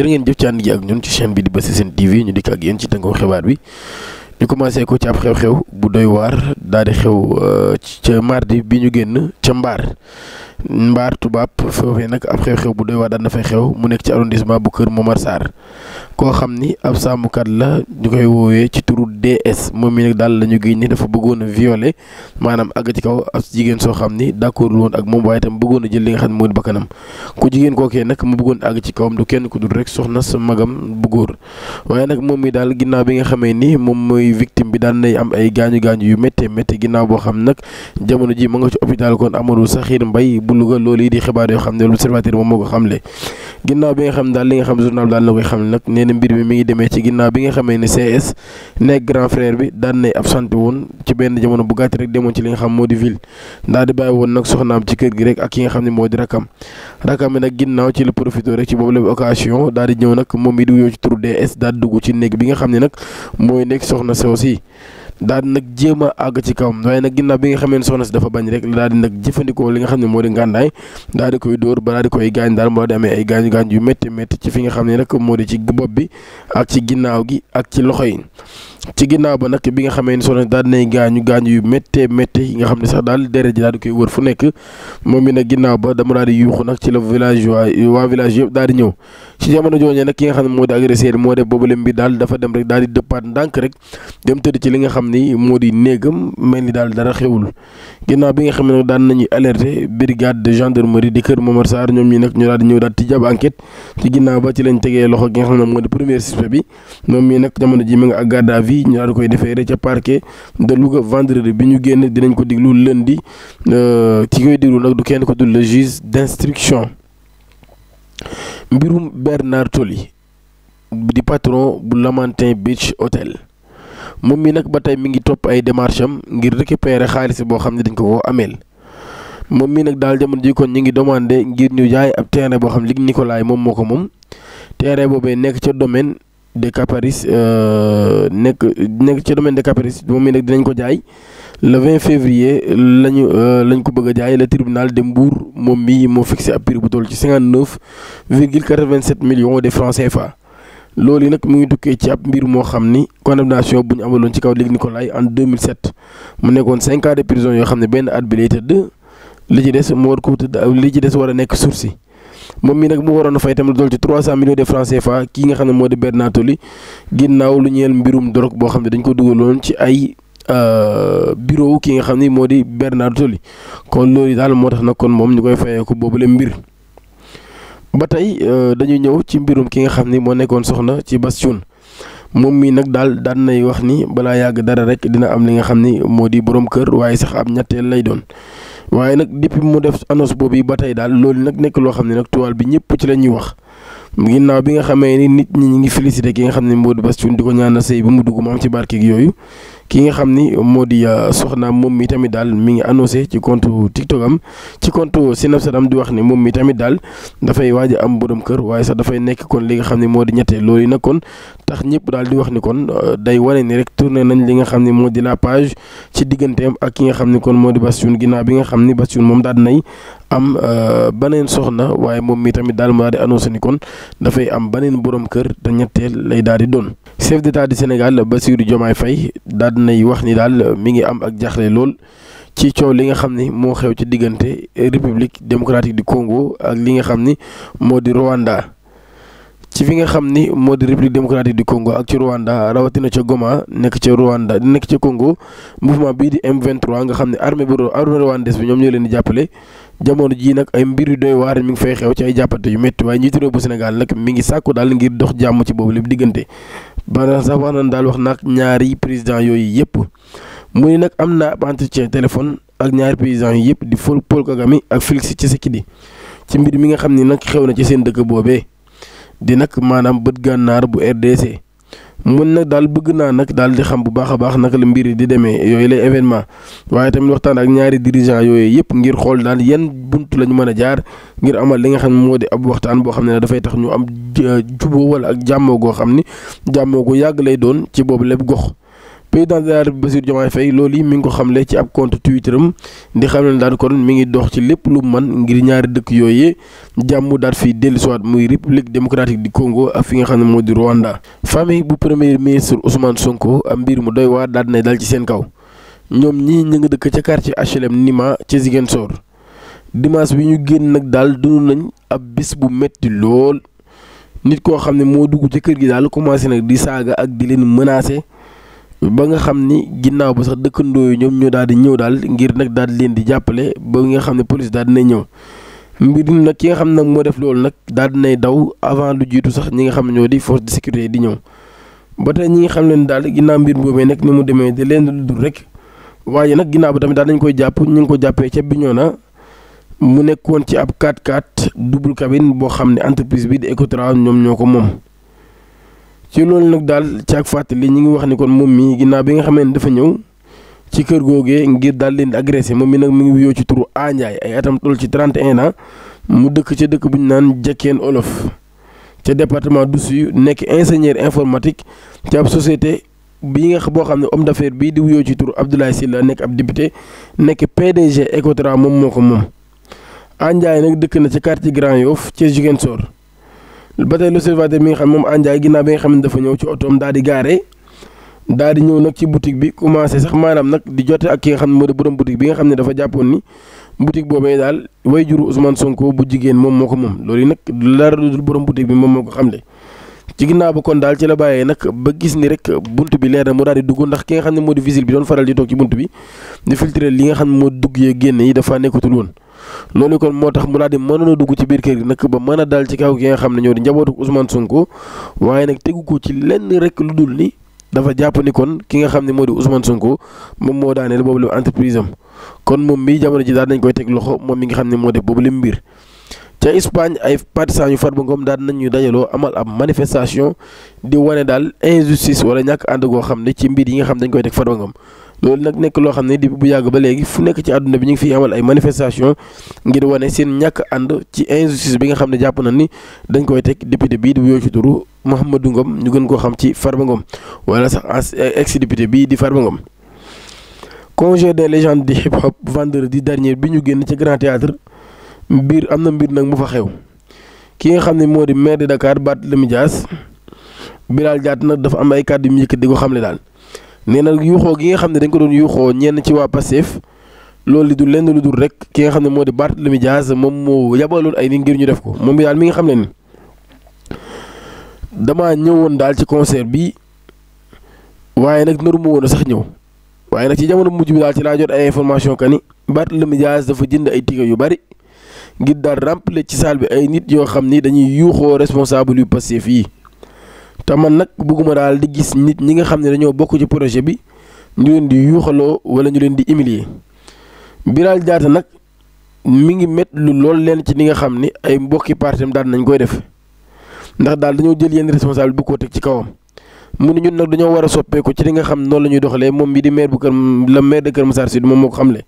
jërë ngeen jëf ci ànd gi ak ñun ci chaîne bi di Bassy TV ñu dikk ak yéen ci tënku xibaar bi ñu commencé ko ci ab xew-xew bu doy waar daal di xew ca mardi bi ñu génn ca Mbaar tubaab foofee nag ab xew-xew bu doy waar daan na fay xew mu nekk ci arrondissement bu Kër Momar Sarr koo xam ni ab sàmmkat la ñu koy woowee ci turu DS moom mi nag daal la ñu génn ni dafa bëggoon a violer maanaam àgg ci kaw ab jigéen soo xam ni d'accord woon ak moom waaye itam bëggoon a jël li nga xam ne moo di bakkanam ku jigéen kookee nag mu bëggoon àgg ci kawam du kenn ku dul rek soxna sa magam bu góor waaye nag moom mi daal ginnaaw bi nga xamee ni moom mooy victime bi daan nay am ay gaañu-gaañu yu méttee métti ginnaaw boo xam nag jamono ji ma nga ci hôpital kon Amadou Sakhir Mbaye bu Louga loolu yi di xibaar yoo xam ne l'Observateur moom moo ko xamle ginnaaw bi nga xam daal li nga xam journal daal na koy xam nag nee na mbir mi ngi demee ci ginnaaw bi nga xamee ne CS nekk grand frère bi daan nay absenté woon ci benn jamono bu gàtt rek demoon ci li nga xam moo di ville daal di bàyyi woon nag soxnaam ci kër gi rek ak ki nga xam ne moo di rakam bi nag ginnaaw ci la profité rek ci boobu la occasion daal di ñëw nag moom mi di wuyoo ci turu DS daal di dugg ci néeg bi nga xam ne nag mooy nekk soxna si aussi daal di nag jéem a àgg ci kawam waaye nag ginnaaw bi nga xamee ne soxna si dafa bañ rek daal di nag jëfandikoo li nga xam ne moo di ngàndaay daal di koy dóor ba daal di koy gaañ daal moo di amee ay gaañu-gaañ yu métti métti ci fi nga xam ne nag moo di ci bopp bi ak ci ginnaaw gi ak ci loxo yi ci ginnaaw ba nag bi nga xamee ne soxna si daal dinay gaañu yu méttee métti yi nga xam ne sax daal deret ji daal di koy wër fu nekk moom mi nag ginnaaw ba dama daal di yuuxu nag ci la village waa village yëpp daal di ñëw ci jamono jooju nag ki nga xam ne moo di agresseur moo def boobu leen bi daal dafa dem rek daal di dëppaat ndànk rek dem tëdd ci li nga xam ni moo di néegam mel ni daal dara xewul ginnaaw bi nga xam ne nag daan nañuy alerter brigade de gendarmerie di Kër Momar Sarr ñoom ñi nag ñu daal di ñëw daal di jàpp enquête ci ginnaaw ba ci lañ tegee loxo gi nga xam ne moo di premier suspect bi moom mii nag jamono ji mi nga ak garde à vue ñu daal di koy defeere ca parquet de Louga vendredi bi ñu génn dinañ ko diglu lundi ki koy diglu nag du kenn ko dul le juge d'instruction. mbirum Bernard Toli di patron bu Lamantin Beach Hotel moom mi nag ba tey mi ngi topp ay démarches am ngir récupérer xaalis boo xam ne dañ ko ameel moom mi nag daal jamono ji kon ñi ngi demandé ngir ñu jaay ab terrain boo xam ne Luc Nicolaï moom moo ko moom terrain boobee nekk ca domaine de Caparis nekk ca domaine de Caparis moom mi nag dinañ ko jaay le 20 février lañ ko bëgg a jaay le tribunal de Mbour moom mi moo fixé ab prix bu toll ci 59,87 millions de francs CFA loolu yi nag mu ngi tukkee ci ab mbir moo xam ni condamnation bu ñu amaloon ci kaw Luc Nicolaï en 2007 mu nekkoon 5 ans de prison yoo xam ne benn at bi lay tëdd li ci des mu war ko tëdd li ci des war a nekk sursis moom mi nag mu waroon a fay tamit dool ci 300 millions de francs CFA kii nga xam ne moo di Bernard Toli ginnaaw lu ñeel mbirum drogue boo xam ne dañ ko dugaloon ci ay bureau ki nga xam ni moo di Bernard Toli kon loolu daal moo tax nag kon moom ñu koy fayee ko boobule mbir ba tey dañuy ñëw ci mbirum ki nga xam ni moo nekkoon soxna ci Bass Thioung moom mii nag daal daan nay wax ni balaa yàgg dara rek dina am li nga xam ni moo di borom kër waaye sax ab ñetteel lay doon waaye nag depuis mu def annonce boobu ba tey daal loolu nag nekk loo xam ne nag tuwaal bi ñëpp ci la ñuy wax ginnaaw bi nga xamee ni nit ñi ngi félicité ki nga xam ne moo di Bass Thioung di ko ñaanal sëy bi mu dugg mu am ci barkeeg yooyu ki nga xam ni moo di soxnaam moom mi tamit daal mi ngi annoncé ci compte TikTok am ci compte Snapchat am di wax ni moom mi tamit daal dafay waaj a am borom kër waaye sax dafay nekk kon li nga xam ne moo di ñetteel loolu nag kon tax ñëpp daal di wax ni kon day wane ni rek tourné nañ li nga xam ne moo di la page ci digganteem ak ki nga xam ne kon moo di Bass Thioung ginnaaw bi nga xam ni Bass Thioung moom daal nay am beneen soxna waaye moom mi tamit daal mu daal di annoncé ni kon dafay am beneen borom kër te ñetteel lay daal di doon. chef d'état du Sénégal Bassirou Diomaye Faye daal di nay wax ni daal mi ngi am ak jaaxle lool ci coow li nga xam ni moo xew ci diggante République démocratique du Congo ak li nga xam ni moo di Rwanda. ci fi nga xam ni moo di République démocratique du Congo ak ci Rwanda rawatina ca Goma nekk ca Rwanda nekk ca Congo mouvement bii di M23 nga xam ne armée rwandaise bi ñoom ñoo leen di jàppale jamono jii nag ay mbir yu doy waar mi ngi fay xew ci ay jàppante yu métti waaye njiitu réew bu Sénégal nag mi ngi sàkku daal ngir dox jàmm ci boobu lépp diggante ba sax wax nañ daal wax nag ñaari président yooyu yëpp mu ni nag am na ab entretien téléphone ak ñaari président yi yëpp di Paul Kagame ak Félix Tshisekedi ci mbir mi nga xam ni nag xew na ci seen dëkk boobee di nag maanaam bët gànnaar bu RDC mun nag daal bëgg naa nag daal di xam bu baax a baax naka la mbir yi di demee yooyu lay événement waaye tamit waxtaan ak ñaari dirigeant yooyu yëpp ngir xool daal yan bunt la ñu mën a jaar ngir amal li nga xam ne moo di ab waxtaan boo xam ne dafay tax ñu am juboo wala ak jàmmoo goo xam ni jàmmoo gu yàgg lay doon ci boobu lépp gox président de la République Bassirou Diomaye Faye loolu yi mi ngi ko xamle ci ab compte Twitter am di xam ne daal kon mi ngi dox ci lépp lu man ngir ñaari dëkk yooyee jàmm daal fi dellusiwaat muy République démocratique du Congo ak fi nga xam ne moo di Rwanda. famille bu premier ministre Ousmane Sonko am mbir mu doy waar daal dinay dal ci seen kaw ñoom ñii ñu ngi dëkk ca quartier HLM Nima ca Ziguinchor dimanche bi ñu génn nag daal dund nañ ab bis bu metti lool nit koo xam ne moo dugg ca kër gi daal commencé nag di saaga ak di leen menacer. ba nga xam ni ginnaaw ba sax dëkkandoo yi ñoom ñoo daal di ñëw daal ngir nag daal di leen di jàppale ba nga xam ne police daal dinay ñëw mbir nag ki nga xam nag moo def loolu nag daal dinay daw avant lu jiitu sax ñi nga xam ne ñoo di force de sécurité di ñëw ba tey ñi nga xam ne daal ginnaaw mbir boobee nag ni mu demee de leen lu dul rek waaye nag ginnaaw ba tamit daal dañ koy jàpp ñu ngi ko jàppee ca Bignona mu nekkoon ci ab 4x4 double cabine boo xam ne entreprise bi di Ecotra ñoom ñoo ko moom. ci loolu nag daal ci ak fàttali ñi ngi wax ni kon moom mi ginnaaw bi nga xamee ne dafa ñëw ci kër googee ngir daal leen di agressé moom mi nag mu ngi wuyoo ci turu A Ndiaye ay atam toll ci 31 ans mu dëkk ca dëkk bu ñu naan Jekkeen Olof ca département d'Oussouye nekk ingénieur informatique ci ab société bi nga boo xam ne homme d'affaires bii di wuyoo ci turu Abdoulaye Sylla nekk ab député nekk PDG Ecotra moom moo ko moom. A Ndiaye nag dëkk na ca quartier Grand Yoff ca Ziguinchor. ba tey l'observateur mi nga xam moom Andiaye ginnaaw bi nga xam ne dafa ñëw ci otoom daal di gaare daal di ñëw nag ci boutique bi commencé sax maanaam nag di jote ak ki nga xam ne moo di borom boutique bi nga xam ne dafa jàppoon ni boutique boobee daal way juru Ousmane Sonko bu jigéen moom moo ko moom loolu yi nag dara dul borom boutique bi moom moo ko xamle ci ginnaaw ba kon daal ci la bàyyee nag ba gis ni rek bunt bi leer na mu daal di dugg ndax ki nga xam ne moo di visile bi doon faral di toog ci bunt bi di filtrer li nga xam ne moo dugg yee génn yi dafa nekkatul woon loolu kon moo tax mu daal di mënoon a dugg ci biir kër gi nag ba mën a dal ci kaw ki nga xam ne ñoo di njabootu Ousmane Sonko waaye nag tegu ko ci lenn rek lu dul ni dafa jàpp ni kon ki nga xam ne moo di Ousmane Sonko moom moo daaneel boobu la entreprise am kon moom mii jamono ji daal nañ koy teg loxo moom mi nga xam ne moo def boobu la mbir. ca Espagne ay partisans yu Farba Ngom daal nañ ñu dajaloo amal ab manifestation di wane daal injustice wala ñàkk ànd goo xam ne ci mbir yi nga xam dañ koy teg Farba Ngom loolu nag nekk loo xam ne depuis bu yàgg ba léegi fu nekk ci àdduna bi ñu ngi fiy amal ay manifestation ngir wane seen ñàkk ànd ci injustice bi nga xam ne jàpp na ni dañ koy teg député bii di wuyoo ci turu Mouhamadou Ngom ñu gën koo xam ci Farba Ngom wala sax ex député bii di Farba Ngom. Concert des légendes di hip hop vendredi dernier bi ñu génn ci Grand Théâtre am na mbir nag mu fa xew ki nga xam ne moo di maire de Dakar Barthélémy Dias Bilal Diatta nag dafa am ay kàddu yu mu yëkkati di ko xamle daal. nee na yuuxoo gi nga xam ne dañ ko doon yuuxoo ñenn ci waa Pastef loolu li du lenn lu dul rek ki nga xam ne moo di Barthélémy Dias moom moo yabaloon ay nit ngir ñu def ko moom bi daal mi nga xam ne ni dama ñëwoon daal ci concert bi waaye nag naru ma woon a sax ñëw waaye nag ci jamono mujj bi daal ci laa jot ay information que ni Barthélémy Dias dafa jënd ay ticket yu bari ngir daal remplir ci salle bi ay nit yoo xam ni dañuy yuuxoo responsable yu Pastef yi te man nag bëgguma daal di gis nit ñi nga xam ne dañoo bokk ci projet bi ñu leen di yuuxaloo wala ñu leen di humilier Bilal Diatta nag mi ngi métti lu lool leen ci li nga xam ni ay mbokki partem daal nañ koy def ndax daal dañoo jël yenn responsable bu ko teg ci kawam mu ne ñun nag dañoo war a soppeeku ci li nga xam noonu la ñuy doxalee moom mi di maire bu kër la maire de Kër Massar Sud moom moo ko xamle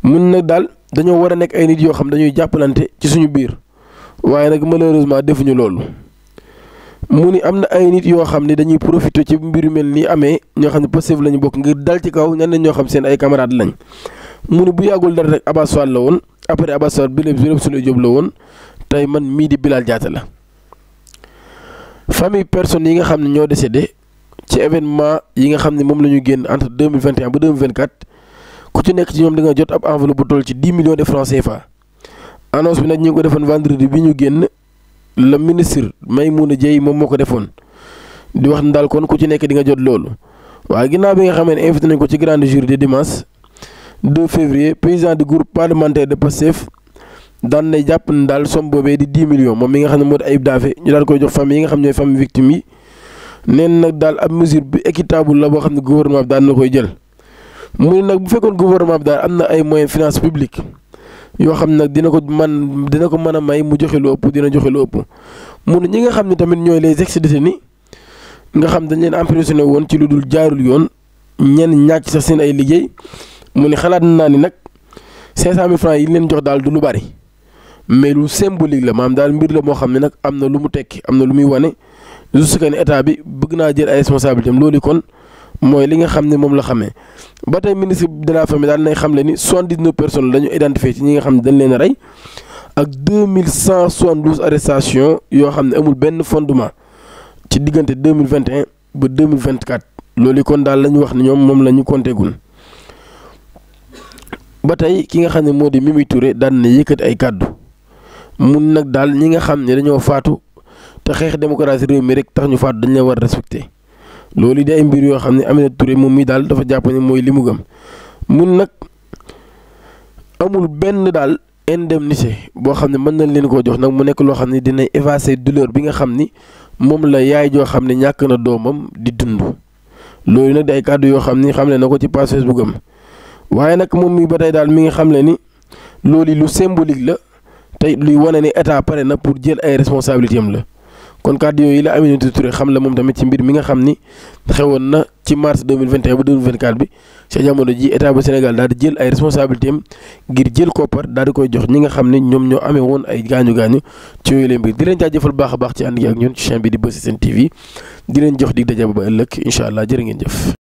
mun nag daal dañoo war a nekk ay nit yoo xam dañuy jàppalante ci suñu biir waaye nag malheureusement defuñu loolu. mu ni am na ay nit yoo xam ne dañuy profité ci mbir yu mel nii amee ñoo xam ne Pastef la ñu bokk ngir dal ci kaw ñenn ñoo xam seen ay camarades lañ mu ni bu yàggul dara rek Abass Fall la woon après Abass Fall bi lépp Souleye Diop la woon tey man mii di Bilal Diatta la. famille personnes yi nga xam ne ñoo décédé ci événement yi nga xam ne moom la ñu génn entre 2021 ba 2024 ku ci nekk ci ñoom da nga jot ab enveloppe bu toll ci 10 millions de francs CFA annonce bi nag ñu ngi ko defoon vendredi bi ñu génn. le ministre Maymouna Dieye moom moo ko defoon di wax ne daal kon ku ci nekk di nga jot loolu waaye ginnaaw bi nga xamee ne invité nañ ko ci grande jury de dimanche 2 février président du groupe parlementaire de Pastef daan nay jàpp ne daal somme boobee di 10 millions moom mi nga xam ne moo di Ayib Daffé ñu daal koy jox famille yi nga xam ñooy famille victime yi neen nag daal ab mesure bi équitable la boo xam ne gouvernement bi daan na koy jël mu ne nag bu fekkoon gouvernement bi daal am na ay moyens finance publique yoo xam nag dina ko mën a may mu joxe lu ëpp dina joxe lu ëpp mu ne ñi nga xam ne tamit ñooy les ex-détenus nga xam dañ leen emprisonné woon ci lu dul jaarul yoon ñenn ñàkk sax seen ay liggéey mu ne xalaat naa ni nag 500 000 francs yi leen jox daal du lu bari mais lu symbolique la maanaam daal mbir la moo xam ne nag am na lu mu tekki am na lu muy wane juste que ne état bi bëgg naa jël ay responsabilités am loolu kon mooy li nga xam ne moom la xamee. ba tey ministre de la famille daal nay xam le ni 79 personnes la ñu identifié ci ñi nga xam ne dañ leen a rey ak 2172 arrestations yoo xam ne amul benn fondement ci diggante 2021 ba 2024 loolu kon daal la ñu wax ni ñoom moom la ñu compté gun. ba tey ki nga xam ne moo di Mimi Touré daan na yëkkati ay kàddu mun nag daal ñi nga xam ne dañoo faatu te xeex démocratie réew mi rek tax ñu faatu dañ leen war a respecté loolu di ay mbir yoo xam ne Aminata Touré moom mii daal dafa jàpp ne mooy li mu gëm mun nag amul benn daal indemnité boo xam ne mën nañ leen koo jox nag mu nekk loo xam ne dina effacer douleur bi nga xam ni moom la yaay joo xam ne ñàkk na doomam di dund loolu nag di ay kàddu yoo xam ni xam ne na ko ci page Facebook am waaye nag moom mi ba tey daal mi ngi xam le ni loolu lu symbolique la tey luy wane ni état pare na pour jël ay responsabilités am la kon kàddu yooyu la Aminata Touré xam la moom tamit ci mbir mi nga xam ni xewoon na ci mars 2021 ba 2024 bi ca jamono ji état bu Sénégal daal di jël ay responsabilités am ngir jël koppar daal di koy jox ñi nga xam ne ñoom ñoo amee woon ay gaañu-gaañu ci yooyu leen mbir di leen jaajëfal baax a baax ci ànd gi ak ñun ci chaîne bi di Buzz SN TV di leen jox dig daje ba ëllëg incha allah jërë ngeen jëf.